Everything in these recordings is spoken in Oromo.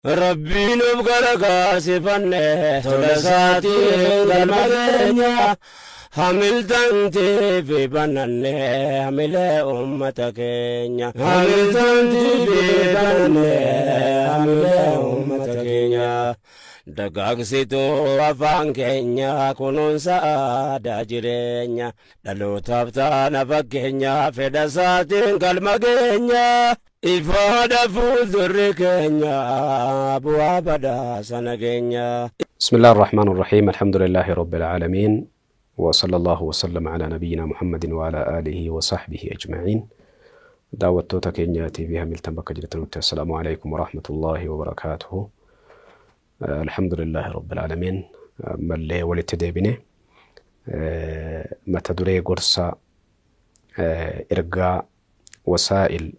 Rabbiin of gargaarsifanne tola isaatiin galma keenya hamiltantii fi bananne hamilee uummata keenya. Hamiltantii fi bananne hamilee uummata keenya. Dagaagsituu afaan keenya kunuunsa aadaa jireenya. Dhalootaaf taana fakkeenya fedha isaatiin galma keenya. Ifaadha fuuldurri keenya bu'aa badhaasa nageenya. بسم الله الرحمن الرحيم، الحمد لله رب العالمين، وصلى الله وسلم على نبينا محمد وعلى آله وصحبه أجمعين. Daawwattoota keenya TV Hamiltan bakka jirtanutti، السلام عليكم ورحمة الله وبركاته. الحمد لله رب العالمين. Ammallee walitti deebine mata duree gorsa ergaa وسائل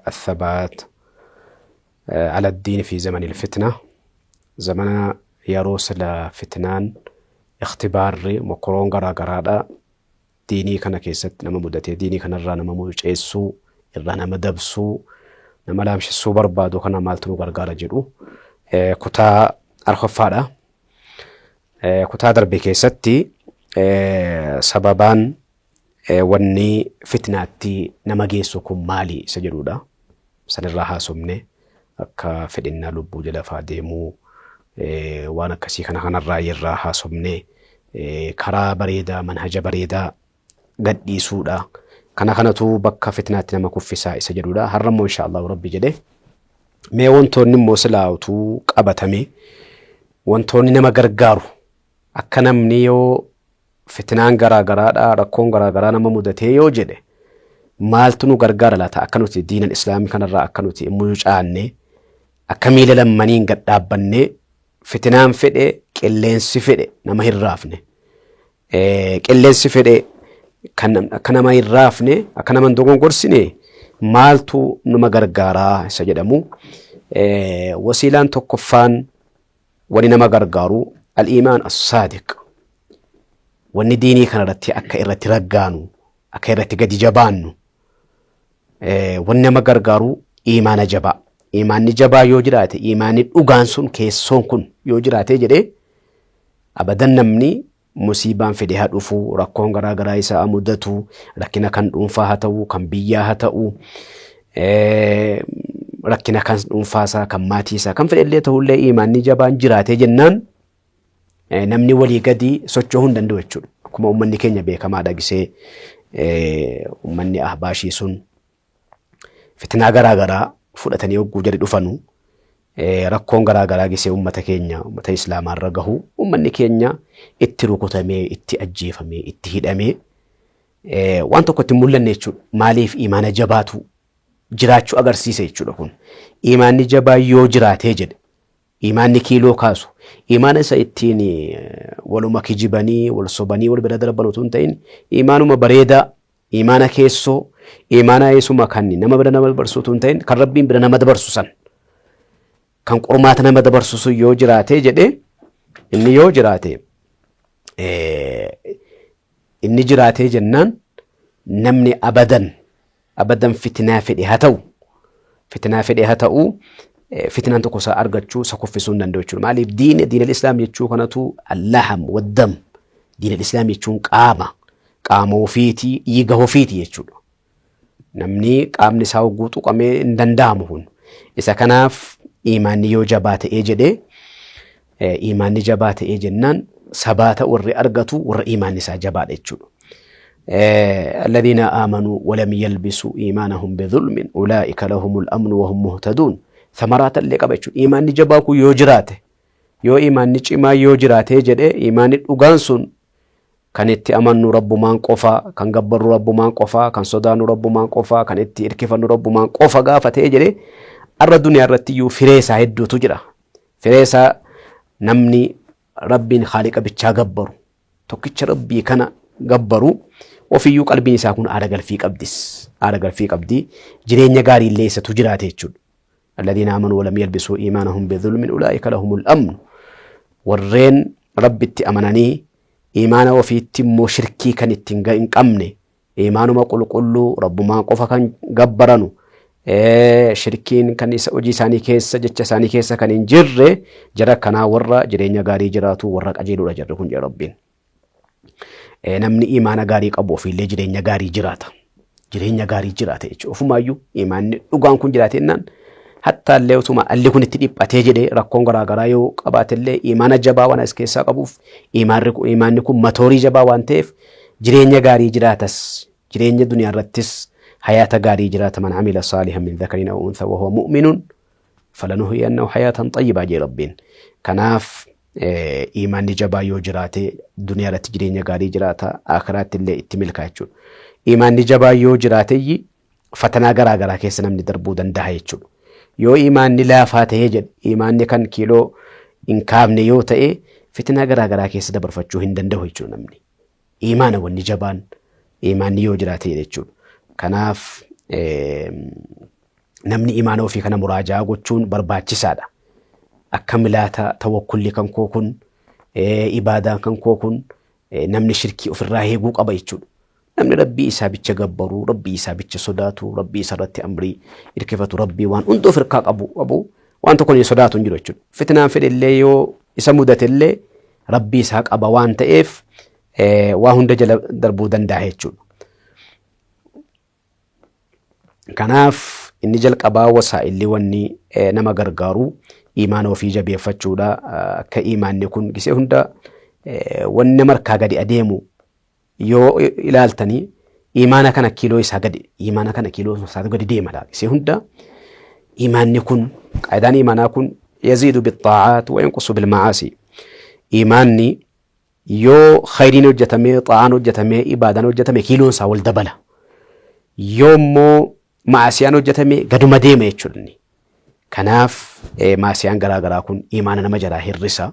الثبات على الدين في زمن الفتنة، zamana yeroo sila fitnaan ikhtibaarri mokoroon garaa garaadha diinii kana keessatti nama mudatee diinii kanarraa nama muceessuu, irraa nama dabsuu, nama laamshessuu barbaadu kana maaltu nu gargaara jedhu kutaa arfaffaadha. Kutaa darbe keessatti sababaan wanni fitnaatti nama geessu kun maali isa jedhudha. Sanirraa haasofne, akka fedhinnaa lubbuu jala faa deemuu, waan akkasii kana kanarraa irraa haasofne, karaa bareedaa, manhaja bareedaa gadhiisuudha. Kana kanatu bakka fitnaatti nama kuffisaa isa jedhudha. Har'a immoo insha Allah Rabbi jedhe mee wantoonni immoo silaa utuu qabatame, wantoonni nama gargaaru, akka namni yoo fitnaan garaa garaadha, rakkoon garaa garaa nama mudatee yoo jedhe, maaltu nu gargaara laata, akka nuti diinan islaamii kanarraa akka nuti mucaanne, akka miila lammaniin gad dhaabbannee fitinaan fedhe, qilleensi fedhe nama hin raafne, qilleensi fedhe kan akka nama hin raafne, akka nama hin dogongorsine maaltu numa gargaaraa isa jedhamu, wasiilaan tokkoffaan wani nama gargaaru الإيمان الصادق. Wanni diinii kana irratti akka irratti raggaanu, akka irratti gadi jabaannu wanni nama gargaaru iimaana jabaa. Iimaanni jabaa yoo jiraate, iimaanni dhugaan sun keessoon kun yoo jiraate jedhee, abadan namni musiibaan fedhe haa dhufu, rakkoon garaa garaa isaa haa mudatu, rakkina kan dhuunfaa haa ta'u, kan biyyaa haa ta'u, rakkina kan dhuunfaasaa, kan maatii isaa, kan fedhe illee ta'ullee, iimaanni jabaan jiraatee jennaan namni walii gadi socho'uu hin danda'u jechuudha. Akkuma uummanni keenya beekamaadha, gisee uummanni ahbaashii sun fitinaa garaa garaa fudhatanii hogguu jala dhufanu, rakkoon garaa garaa gisee uummata keenya, uummata islaamaarra gahu, uummanni keenya itti rukutamee, itti ajjeefamee, itti hidhamee, waan tokko itti hin mul'anne jechuudha. Maaliif? Imaana jabaatu jiraachuu agarsiisa jechuudha kun. Imaanni jabaa yoo jiraatee jedhe, imaanni kiiloo kaasu, imaana isa ittiin waluma kijibanii, wal sobanii, wal bira darban utuu hin ta'in, imaanuma bareedaa, imaana keessoo, imaana eessuma kan nama bira nama dabarsu utuu hin ta'in, kan Rabbiin bira nama dabarsu san, kan qormaata nama dabarsu sun yoo jiraatee jedhe, inni yoo jiraate, inni jiraatee jennaan, namni abadan abadan fitinaa fedhe haa ta'u, fitinaa fedhe haa ta'u, fitinaan tokko isa argachuu, isa kuffisuu hin danda'u jechuudha. Maaliif? Diin islaam jechuu kanatu اللحم والدم. Diin islaam jechuun qaama ofiitii, dhiiga ofiitii jechuudha. Namni qaamni isaa hogguu tuqamee hin danda'amu kun. Isa kanaaf imaanni yoo jabaa ta'ee jedhee, imaanni jabaa ta'ee jennaan, sabaata warri argatu warra imaanni isaa jabaadha jechuudha. الذين آمنوا ولم يلبسوا إيمانهم بظلم أولئك لهم الأمن وهم مهتدون. Thamaraata illee qaba jechuudha. Imaanni jabaa kun yoo jiraate, yoo imaanni cimaa yoo jiraate jedhee, imaanni dhugaan sun kan itti amannu Rabbumaan qofa, kan gabbarru Rabbumaan qofa, kan sodaannu Rabbumaan qofa, kan itti hirkifannu Rabbumaan qofa gaafa ta'e jedhee, arra duniyaa irratti iyyuu firee isaa hedduutu jira. Firee isaa namni Rabbiin haaliqa bichaa gabbaru, tokkicha Rabbii kana gabbaru, ofiyyuu qalbiin isaa kun aara galfii qabdis. Aara galfii qabdi. Jireenya gaarii illee isatu jiraate jechuudha. الذين آمنوا ولم يلبسوا إيمانهم بظلم أولئك لهم الأمن. Warreen Rabbitti amananii imaana ofiitti immoo shirkii kan itti hin qabne, imaanuma qulqulluu Rabbumaan qofa kan gabbaranu, Shirkiin kan isa hojii isaanii keessa jecha isaanii keessa kan hin jirre jara kanaa warra jireenya gaarii jiraatu warra qajeeludha jarri kun jedha Rabbiin. Namni imaana gaarii qabu ofiillee jireenya gaarii jiraata. Jireenya gaarii jiraata jechuudha. Ofumaayyuu imaanni dhugaan kun jiraate jennaan hattaallee utuma alli kun itti dhiphatee jedhee rakkoon garaagaraa yoo qabaatellee imaana jabaa waan as keessaa qabuuf imaanni kun matoorii jabaa waan ta'eef jireenya gaarii jiraatas jireenya duniyaa irrattis hayaata gaarii jiraata. Man amila saalihan min dhakarin aw untha wa huwa mu'minun falanuhyiyannahu hayaatan xayyibaa jee Rabbiin. Kanaaf imaanni jabaa yoo jiraate duniyaa irratti jireenya gaarii jiraata, akiraatti illee itti milkaa jechuudha. Imaanni jabaa yoo jiraateyyi fatanaa garaa garaa keessa namni darbuu danda'a jechuudha. Yoo imaanni laafaa ta'ee jedhe, imaanni kan kiiloo hin kaafne yoo ta'e, fitinaa garaa garaa keessa dabarfachuu hin danda'u jechuudha namni. Imaana wanni jabaan imaanni yoo jiraate jechuudha. Kanaaf namni imaana ofii kana muraajaa gochuun barbaachisaadha. Akka milaata tawakkulli kan koo kun, ibaadaan kan koo kun, namni shirkii ofirraa eeguu qaba jechuudha. Namni Rabbii isaa bicha gabbaruu, Rabbii isaa bicha sodaatu, Rabbii isa irratti amrii hirkifatu, Rabbii waan hunda of hirkaa qabu waan tokko hin sodaatu hin jiru jechuudha. Fitnaan fedhe illee yoo isa mudate illee Rabbii isaa qaba waan ta'eef waa hunda jala darbuu danda'a jechuudha. Kanaaf inni jalqabaa wasaa'illi wanni nama gargaaru imaana ofii jabeeffachuudha. Akka imaanni kun gisee hunda wanni nama harkaa gadi adeemu yoo ilaaltanii imaana kana kiiloo isaa gadi imaana kana kiiloo isaa gadi deema laata gisee hunda imaanni kun qaayidaan imaanaa kun yaziidu bixxaacaat wa yanqusu bilmacaasii. Imaanni yoo khayriin hojjetamee, xaa'aan hojjetamee, ibaadaan hojjetame kiiloon isaa wal dabala. Yoo immoo maasiyaan hojjetame gaduma deema jechuudha inni. Kanaaf maasiyaan garaa garaa kun imaana nama jalaa hir'isa.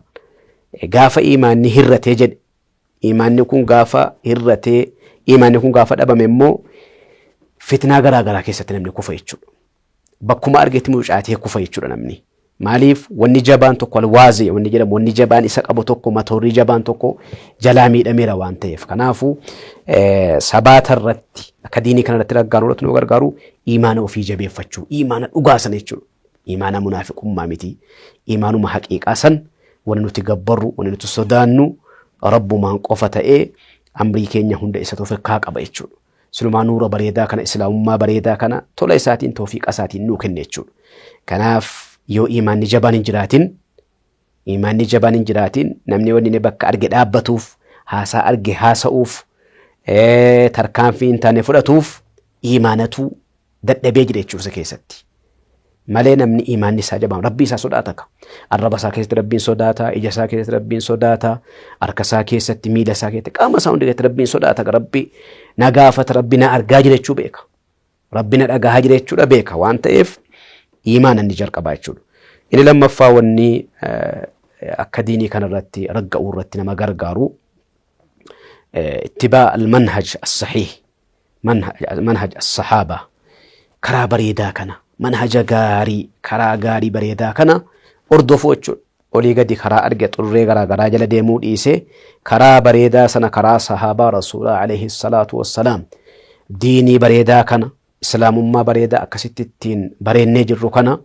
Gaafa imaanni hir'atee jedhe, imaanni kun gaafa hir'atee, imaanni kun gaafa dhabame immoo fitnaa garaa garaa keessatti namni kufa jechuudha. Bakkuma argetti mucaatee kufa jechuudha namni. Maaliif wanni jabaan tokko alwaazee wanni jedhamu wanni jabaan isa qabu tokko matoorri jabaan tokko jalaa miidhameera waan ta'eef. Kanaafuu sabaata irratti akka diinii kana irratti raggaanuu irratti nu gargaaru imaana ofii jabeeffachuu, imaana dhugaa sana jechuudha. Imaana munaafiqummaa miti. Imaanuma haqiiqaa san wanni nuti gabbarru, wanni nuti sodaannu Rabbumaan qofa ta'ee amrii keenya hunda isatu of harkaa qaba jechuudha. Silumaa nuura bareedaa kana, islaamummaa bareedaa kana tola isaatiin toofiiqa isaatiin nuu kenne jechuudha. Kanaaf yoo imaanni jabaan hin jiraatin, imaanni jabaan hin jiraatin, namni wanni inni bakka arge dhaabbatuuf, haasaa arge haasa'uuf, tarkaanfii hin taane fudhatuuf imaanatu dadhabee jira jechuudha isa keessatti. Malee namni imaanni isaa jabaan Rabbii isaa sodaata ka. Arraba isaa keessatti Rabbiin sodaata, ija isaa keessatti Rabbiin sodaata, harka isaa keessatti, miila isaa keessatti, qaama isaa hunda keessatti Rabbiin sodaata ka. Rabbi na gaafata, Rabbi na argaa jira jechuu beeka. Rabbi na dhagahaa jira jechuudha beeka waan ta'eef imaana inni jalqabaa jechuudha. Inni lammaffaa wanni akka diinii kanarratti ragga'uu irratti nama gargaaru ittibaa al-manhaj as-sahiih, manhaj as-sahaaba, karaa bareedaa kana, manhaja gaarii, karaa gaarii bareedaa kana hordofuu jechuudha. Olii gadi karaa arge xurree garaa garaa jala deemuu dhiisee karaa bareedaa sana, karaa sahaabaa rasuulaa alayhi salaatu wassalaam, diinii bareedaa kana, islaamummaa bareedaa akkasitti ittiin bareennee jirru kana,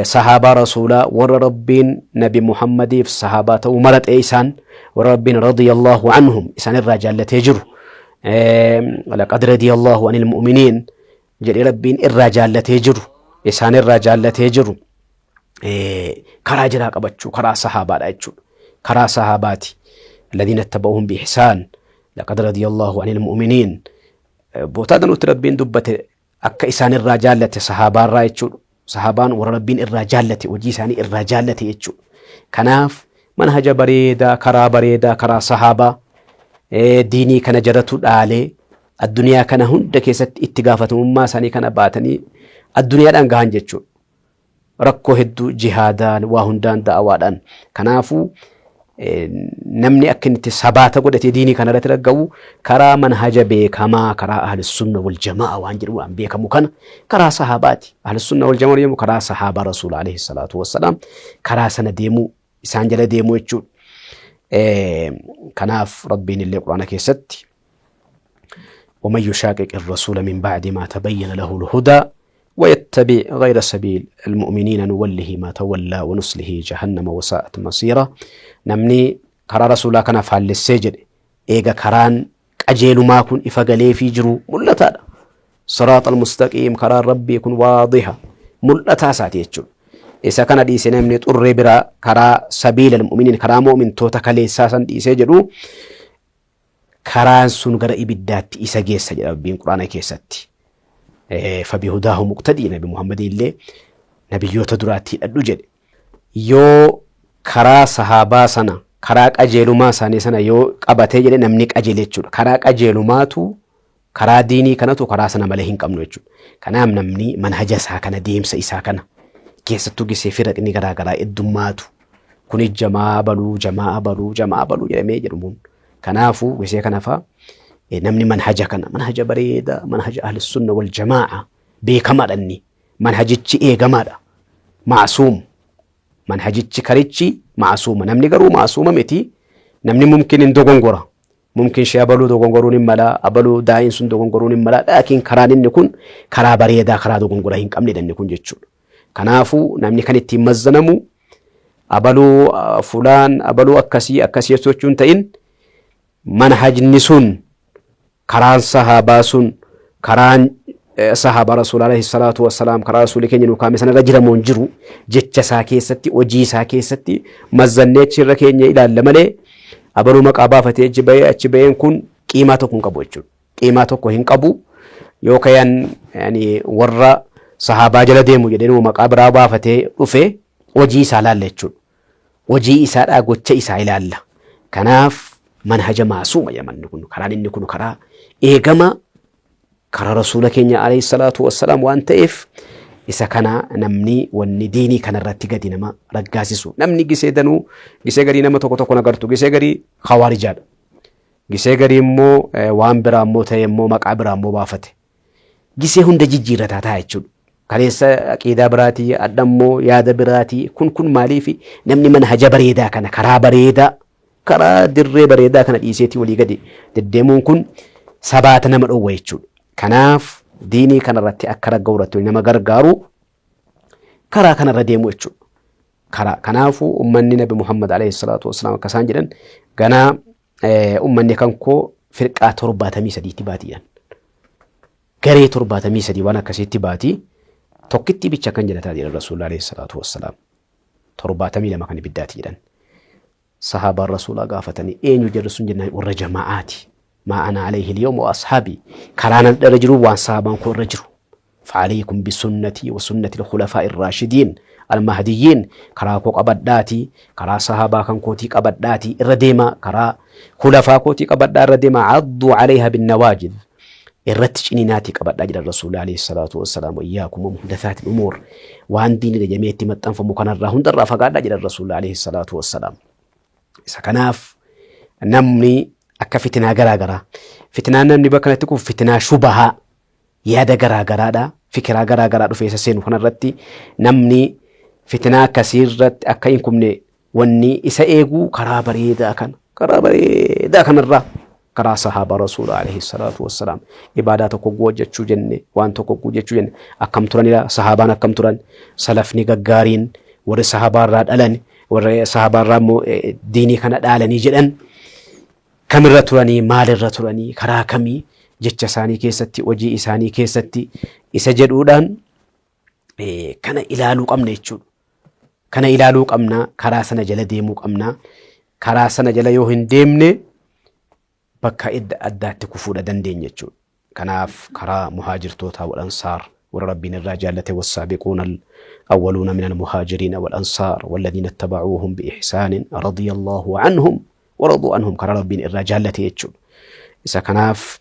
sahaabaa rasuulaa warra Rabbiin nabi Muhammadiif sahaabaa ta'uu maraxee, isaan warra Rabbiin radiyallahu anhum isaan irraa jaallatee jiru, laqad radiyallahu anil mu'miniin jedhee Rabbiin irraa jaallatee jiru, isaan irraa jaallatee jiru, karaa jiraa qabachuu, karaa sahaabaadha jechuudha. Karaa sahaabaati. Alladhiina ittaba'uhum biihsaan, laqad radiyallahu anil mu'miniin, bootaa danuutti Rabbiin dubbate akka isaan irraa jaallate sahaabaarraa jechuudha. Sahaabaan warra Rabbiin irraa jaallate, hojii isaanii irraa jaallate jechuudha. Kanaaf manhaja bareedaa, karaa bareedaa, karaa sahaabaa diinii kana jaratu dhaalee addunyaa kana hunda keessatti itti gaafatamummaa isaanii kana baatanii addunyaadhaan gahan jechuudha. Rakkoo hedduu jihaadaan waa hundaan da'awaadhaan. Kanaafuu namni akka inni itti sabaata godhatee diinii kana irratti ragga'u karaa manhaja beekamaa, karaa ahlussunna wal jamaa waan jedhu waan beekamu kana, karaa sahaabaati. Ahlussunna wal jamaa jedhamu karaa sahaabaa rasuula alayhi salaatu wassalaam, karaa sana deemuu, isaan jala deemuu jechuudha. Kanaaf Rabbiin illee Quraana keessatti ومن يشاقق الرسول من بعد ما تبين له الهدى ويتبع غير سبيل المؤمنين نوله ما تولى ونصله جهنم وساءت مصيرا. Namni karaa rasuulaa kana faallessee jedhe eega karaan qajeelumaa kun ifa galeefii jiru mul'ataadha. Siraat almustaqiim karaan rabbii kun waadiha mul'ataa isaati jechuudha. Isa kana dhiisee namni xurree biraa karaa sabiila almu'miniin karaa mu'mintoota kaleessaa san dhiisee jedhu karaan sun gara ibiddaatti isa geessa jedha Rabbiin Quraana keessatti. Fabihudaahu muqtadii Nabi Muhammad illee nabiyyoota duraatti hidhadhu jedhe. Yoo karaa sahaabaa sana karaa qajeelumaa isaanii sana yoo qabatee jedhe namni qajeele jechuudha. Karaa qajeelumaatu karaa diinii kanatu karaa sana malee hin qabnu jechuudha. Kanaaf namni manhaja isaa kana deemsa isaa kana keessattuu gisee firaqni garaa garaa heddummaatu kuni jamaa baluu jamaa baluu jamaa baluu jedhamee jedhamuun. Kanaafuu gisee kana fa'a namni manhaja kana manhaja bareedaa manhaja ahli sunna wal jamaa'a beekamaadha inni manhajichi eegamaadha maasuum manhajichi karichi maasuuma namni garuu maasuuma miti namni mumkin hin dogongora mumkin shee abaluu dogongoruun hin mala abaluu daa'iin sun dogongoruun hin mala laakiin karaan inni kun karaa bareedaa karaa dogongora hin qabne inni kun jechuudha. Kanaafuu namni kan ittiin mazzanamu abaluu fulaan abaluu akkasii akkasii jechuun ta'in manhajni sun karaan sahaabaa sun karaan sahaabaa rasuula alayhi salaatu wassalaam karaa rasuulli keenya nuu kaa'ame sanarra jiramoo hin jiru jecha isaa keessatti hojii isaa keessatti mazzannee achirra keenya ilaalla malee abaluu maqaa baafatee achi bahee achi baheen kun qiimaa tokko hin qabu jechuudha. Qiimaa tokko hin qabu yoo kayan yani warra sahaabaa jala deemu jedhee nuu maqaa biraa baafatee dhufe hojii isaa ilaalla jechuudha. Hojii isaadhaa gocha isaa ilaalla. Kanaaf manhaja maasuuma jedhama kun karaan inni kun karaa eegama karaa rasuula keenya alayhi salaatu wassalaam waan ta'eef isa kana namni wanni diinii kanarratti gadi nama raggaasisu namni gisee danuu gisee garii nama tokko tokko nagartu gisee garii kawaarijaadha gisee garii immoo waan biraa immoo ta'e immoo maqaa biraa immoo baafate gisee hunda jijjiirrataa ta'a jechuudha. Kaleessa aqiidaa biraatii adda immoo yaada biraatii kun kun maaliif namni manhaja bareedaa kana karaa bareedaa karaa dirree bareedaa kana dhiiseetii walii gadi deddeemuun kun sabaata nama dhoowwa jechuudha. Kanaaf diinii kanarratti akka ragga'u irratti nama gargaaru karaa kanarra deemu jechuudha. Karaa kanaafuu ummanni Nabi Muhammad alayhi salaatu wassalaam akka isaan jedhan ganaa ummanni kan koo firqaa 73tti baati jedhan. Garee 73 waan akkasiitti baati tokkitti bicha kan jedhataa jedhan Rasuulli alayhi salaatu wassalaam. 72 kan ibiddaati jedhan. Sahaabaan Rasuulaa gaafatanii eenyu jarri sun jennaan warra jamaa'aati. Maa ana alayhi al-yawma wa ashaabi. Karaan an irra jiru waan sahaabaan koo irra jiru. Fa'alaykum bisunnatii wa sunnati al-khulafaa'i ar-raashidiin al-mahdiyyiin. Karaa koo qabadhaatii, karaa sahaabaa kan kootii qabadhaatii irra deemaa, karaa khulafaa kootii qabadhaa irra deemaa, cadduu alayha bin-nawaajid. Irratti ciniinaatii qabadhaa jedhan Rasuulli alayhi salaatu wassalaam. Wa iyyaakum wa muhdathaatil umuur. Waan diinidha jedhamee itti maxxanfamu kanarraa hundarraa fagaadhaa jedhan Rasuulli alayhi salaatu wassalaam. Isa kanaaf namni akka fitinaa garaa garaa fitinaan namni bakka kanatti kufu fitinaa shubahaa yaada garaa garaadha fikiraa garaa garaa dhufee isa seenu kanarratti namni fitinaa akkasii irratti akka hin kufne wanni isa eeguu karaa bareedaa kana karaa bareedaa kanarraa karaa sahaabaa rasuula alayhi salaatu wassalaam ibaadaa tokko hojjechuu jenne waan tokko hojjechuu jenne akkam turanidha sahaabaan akkam turan salafni gaggaariin warri sahaabaa irraa dhalan warri sahaabaa irraa immoo diinii kana dhaalanii jedhan kamirra turanii maalirra turanii karaa kamii jecha isaanii keessatti hojii isaanii keessatti isa jedhuudhaan kana ilaaluu qabna jechuudha. Kana ilaaluu qabna karaa sana jala deemuu qabna karaa sana jala yoo hin deemne bakka idda addaatti kufuudha dandeenya jechuudha. Kanaaf karaa muhaajirtootaa wal ansaar warra Rabbiin irraa jaallate wassaabiquuna al-awwaluuna min al-muhaajiriina wal ansaar walladhiina ittabacuuhum biihsaanin radiyallahu anhum wa raduu anhum karaa Rabbiin irraa jaallate jechuudha. Isa kanaaf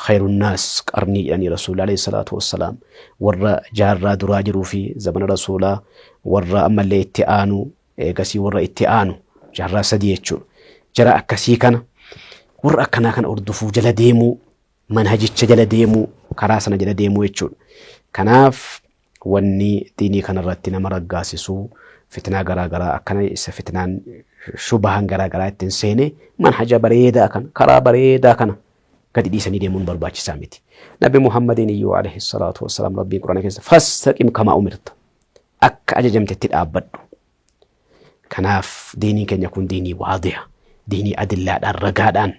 khayrun naas qarnii jedhanii Rasuulli alayhi salaatu wassalaam warra jaarraa duraa jiruu fi zamana Rasuulaa warra ammallee itti aanu eegasii warra itti aanu jaarraa sadii jechuudha. Jara akkasii kana warra akkanaa kana hordofuu jala deemuu manhajicha jala deemuu karaa sana jala deemuu jechuudha. Kanaaf wanni diinii kanarratti nama raggaasisuu fitnaa garaa garaa akkana isa fitnaan shubahan garaa garaa ittiin seene manhaja bareedaa kana karaa bareedaa kana Gadi dhiisanii deemuun barbaachisaa miti. Nabi Muhammadiin iyyuu alayhi salaatu wassalaam Rabbiin Quraana keessa fastaqim kamaa umirta. Akka ajajamtetti dhaabbadhu. Kanaaf diiniin keenya kun diinii waadiha. Diinii adillaadhaan ragaadhaan.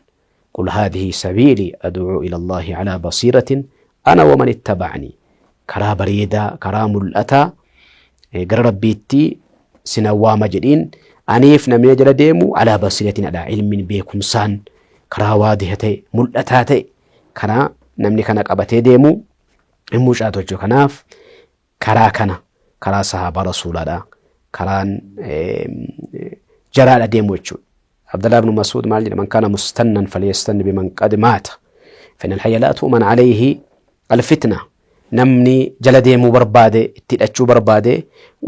Qul haadhihi sabiilii ad'uu ila Allaahi alaa basiiratin ana waman ittaba'anii. Karaa bareedaa, karaa mul'ataa gara Rabbiitti sina waama jedhiin aniif namni jala deemu alaa basiiratin alaa ilmin beekumsaan karaa waadiha ta'e mul'ataa ta'e kana namni kana qabatee deemu hin mucaatu jechuudha. Kanaaf karaa kana karaa sahaabaa rasuulaadha karaan jaraadha deemu jechuudha. Abdallah ibn Mas'ud maal jedha man kaana mustannan falyastanni biman qad maata fa innal hayya laa tu'man alayhi alfitna namni jala deemuu barbaade itti hidhachuu barbaade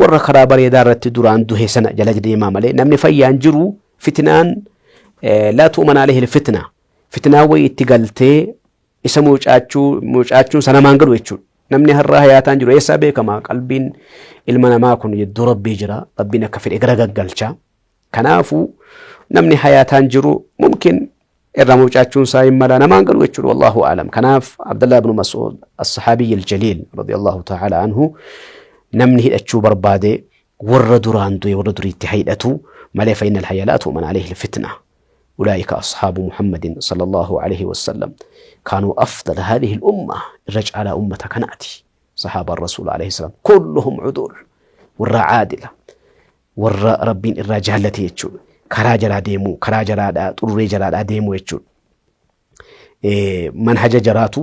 warra karaa bareedaa irratti duraan duhe sana jala deemaa malee namni fayyaan jiru fitnaan laa tu'man alayhi alfitna fitnaan wayii itti galtee isa mucaachuun sana namaan galu jechuudha. Namni har'a hayaataan jiru eessaa beekama qalbiin ilma namaa kun jidduu rabbii jira rabbiin akka fedhe gara gaggalcha. Kanaafuu namni hayaataan jiru mumkin irra mucaachuun isaa hin mala namaan galu jechuudha wallahu aalam. Kanaaf Abdallah ibn Mas'ud as-sahaabiyyi al-jaliil radiyallahu ta'ala anhu namni hidhachuu barbaade warra duraan du'e warra duriitti hidhatu malee fa innal hayya laa tu'man alayhi al-fitna. أولئك أصحاب محمد صلى الله عليه وسلم كانوا أفضل هذه الأمة الرجع على أمة كناتي صحابة الرسول عليه السلام كلهم عدول ورا عادلة ورا ربين الرا جهلتي يتشون كرا جرا ديمو كرا جرا دا طري جرا دا ديمو يتشون إيه منهج جراتو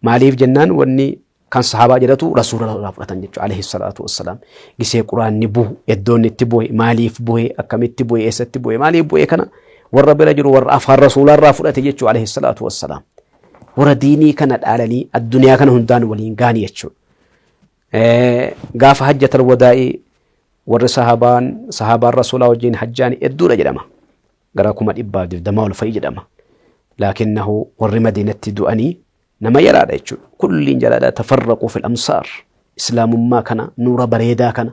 ماليف جنان وني kan sahaabaa jedhatu rasuula irraa fudhatan jechuudha alayhi salaatu wassalaam. Gisee quraanni bu'u iddoon itti bu'e maaliif bu'e akkamitti bu'e eessatti bu'e maaliif bu'e kana warra bira jiru warra afaan rasuulaa irraa fudhate jechuudha alayhi salaatu wassalaam. Warra diinii kana dhaalanii addunyaa kana hundaan waliin gaanii jechuudha. Gaafa hajjatal wadaa'ii warri sahaabaan sahaabaan rasuulaa wajjin hajjaan hedduudha jedhama. Gara 120,000 ol fa'i jedhama. Laakinnahu warri madiinatti du'anii nama yaraadha jechuudha. Kulliin jalaadha tafarraquu fil amsaar. Islaamummaa kana nuura bareedaa kana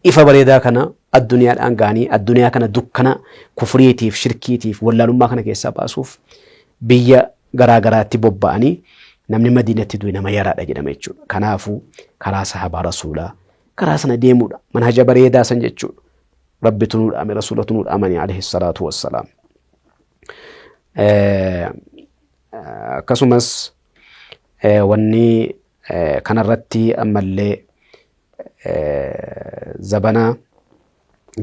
ifa bareedaa kana addunyaadhaan ga'anii addunyaa kana dukkana kufriitiif shirkiitiif wallaalummaa kana keessaa baasuuf biyya garaa garaatti bobba'anii namni madiinatti du'e nama yaraadha jedhama jechuudha. Kanaafuu karaa sahabaa rasuulaa karaa sana deemuudha. Manhaja bareedaa san jechuudha. Rabbitu nuu dhaame rasuulatu nuu dhaamanii alayhi salaatu wassalaam. Akkasumas wanni kanarratti ammallee zabana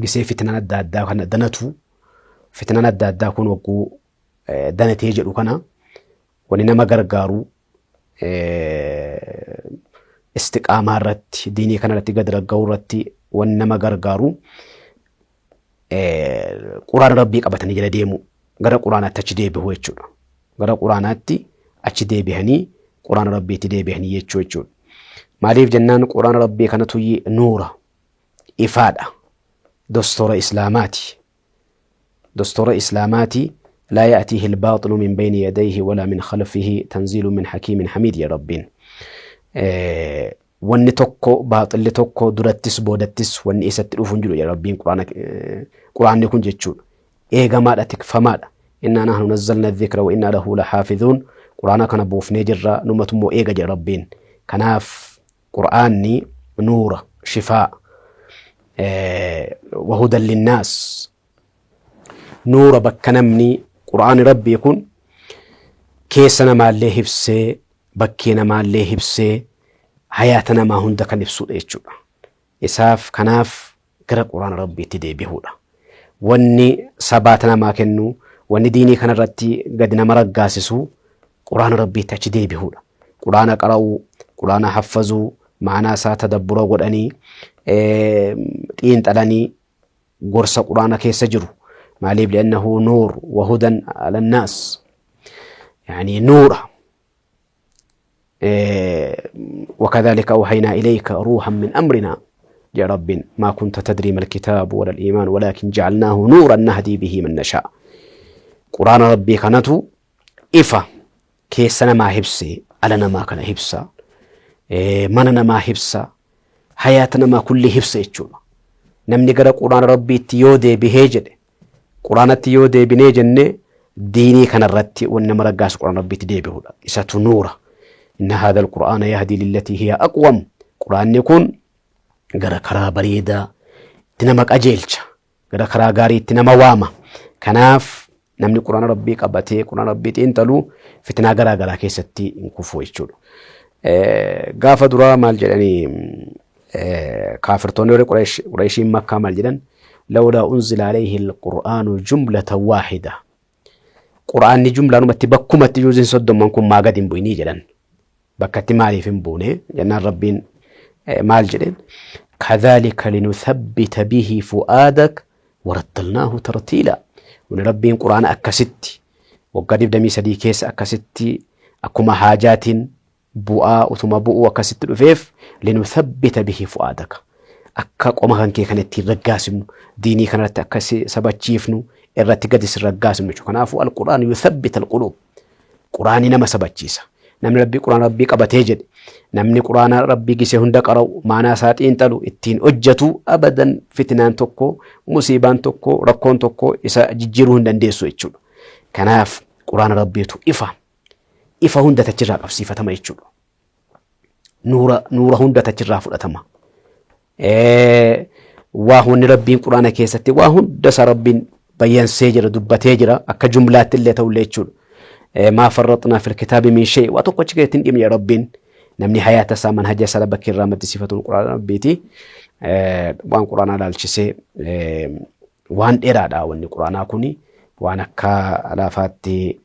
gisee fitnaan adda addaa kana danatu fitnaan adda addaa kun wagguu danatee jedhu kana wanni nama gargaaru istiqaamaa irratti diinii kana irratti gad ragga'uu irratti wanni nama gargaaru quraana rabbii qabatanii jala deemu gara quraanaatti achi deebi'u jechuudha. Gara quraanaatti achi deebihanii quraana rabbiitti deebihanii jechuu jechuudha. Maaliif jennaan quraana rabbii kanatu nuura ifaadha. Dostoora islaamaati. Dostoora islaamaati. Laa ya'tiihi albaaxilu min bayni yadayhi walaa min khalfihi tanziilu min hakiimin hamiid ya rabbiin. Wanni tokko baaxilli tokko durattis boodattis wanni isatti dhufu hin jiru jedha Rabbiin quraanni kun jechuudha. Eegamaadha tikfamaadha. Innaa nahnu nazzalna dhikra wa innaa lahu lahaafizuun quraana kana buufnee jirra numatu immoo eega jedha Rabbiin. Kanaaf quraanni nuura shifaa wa hudan linnaas nuura bakka namni quraanni Rabbii kun keessa namaallee hibsee bakkee namaallee hibsee hayaata namaa hunda kan ibsuudha jechuudha. Isaaf kanaaf gara quraana rabbiitti deebi'uudha. Wanni sabaata namaa kennu, wanni diinii kanarratti gadi nama raggaasisu quraana rabbiitti achi deebi'uudha. Quraana qara'uu, quraana haffazuu, ma'anaa isaa tadabbura godhanii, xiinxalanii gorsa quraana keessa jiru. Maaliif li'annahu nuur wa hudan alannaas. Yani nuura. وكذلك أوحينا إليك روحا من أمرنا يا رب ما كنت تدري ما الكتاب ولا الإيمان ولكن جعلناه نورا نهدي به من نشاء قرآن ربي كانتو إفا كيسنا ما هبسي ألنا ما كان هبسا مننا ما هبسا حياتنا ما كل هبسا يتشونا نمني قرأ قرآن ربي تيودي بهجد قرآن تيودي بنيجن Diinii kanarratti wanni nama raggaasu Qur'aana Rabbiitti deebi'uudha. Isatu nuura. Inna haadha al-Qur'aana yahdii lillatii hiya aqwam. Qur'aanni kun gara karaa bareedaa itti nama qajeelcha. Gara karaa gaariitti nama waama. Kanaaf namni Qur'aana Rabbii qabatee Qur'aana Rabbii xiinxalu fitnaa garaa garaa keessatti hin kufu jechuudha. Gaafa duraa maal jedhanii kaafirtoonni warri Qureeshiin Makkaa maal jedhan? Lawlaa unzila alayhi al-Qur'aanu jumlatan waahida. Qur'aanni jumlaanumatti bakkumatti juuziin soddomman kun maa gadi hin bu'inii jedhan. Bakkatti maaliif hin buune jennaan Rabbiin maal jedheen? Kadhaalika linuthabbita bihi fu'aadak warattalnaahu tartiila. Wani Rabbiin Qur'aana akkasitti waggaa 23 keessa akkasitti akkuma haajaatiin bu'aa utuma bu'uu akkasitti dhufeef linuthabbita bihi fu'aadaka. Akka qoma kan kee kana ittiin raggaasifnu, diinii kanarratti akka si sabachiifnu, irratti gadi si raggaasifnu jechuudha. Kanaafuu al-Qur'aan yuthabbita al-quluub. Qur'aanni nama sabachiisa. Namni Rabbii Qur'aana Rabbii qabatee jedhe, namni Qur'aana Rabbii gisee hunda qara'u, maanaa isaa xiinxalu, ittiin hojjetu abadan fitnaan tokko, musiibaan tokko, rakkoon tokko isa jijjiiruu hin dandeessu jechuudha. Kanaaf Qur'aana Rabbiitu ifa. Ifa hunda tachirraa qabsiifatama jechuudha. Nuura, nuura hunda tachirraa fudhatama. Waa wanni Rabbiin Qur'aana keessatti waa hunda isaa Rabbiin bayyansee jira, dubbatee jira, akka jumlaatti illee ta'ullee jechuudha. Maa farraxnaa fil kitaabi min shay, waa tokko achi keessatti hin dhimne Rabbiin. Namni hayaata isaa manhaja isaa bakki irraa maddisiifatuun Qur'aana Rabbiiti. Waan Qur'aanaa ilaalchisee waan dheeraadha wanni Qur'aanaa kuni. Waan akka laafaatti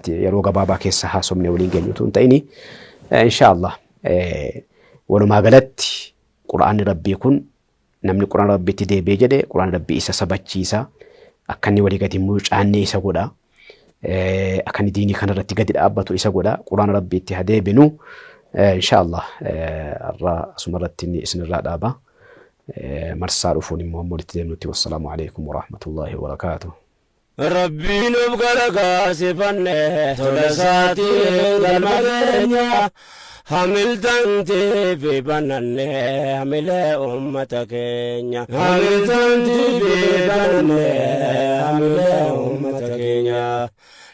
yeroo gabaabaa keessa haasofne waliin geenyu utuu hin ta'ini. Inshaallah walumaa galatti Qur'aanni Rabbii kun namni Qur'aana Rabbiitti deebi'ee jedhe Qur'aanni Rabbii isa sabachiisa. Akka inni walii gadi mucaannee isa godha. Akka inni diinii kanarratti gadi dhaabbatu isa godha. Qur'aana Rabbiitti haa deebinu. Inshaallah har'a asumarratti inni isinirraa dhaaba. Marsaa dhufuun immoo amma walitti deemnutti wassalaamu alaikum warahmatullaahi wabarakaatuh. Rabbiin of gargaarsifanne tola isaatiin galma keenya hamiltantii fi bananne hamilee ummata keenya. Hamiltantii fi bananne hamilee ummata keenya.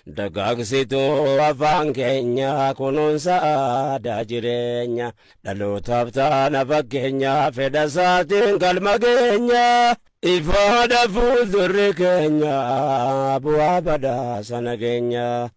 Dagaagsituu afaan keenya kunuunsa aadaa jireenya. Dhalootaaf taana fakkeenya fedha isaatiin galma keenya. Ifaadha fuuldurri keenya bu'aa badhaasa nageenya.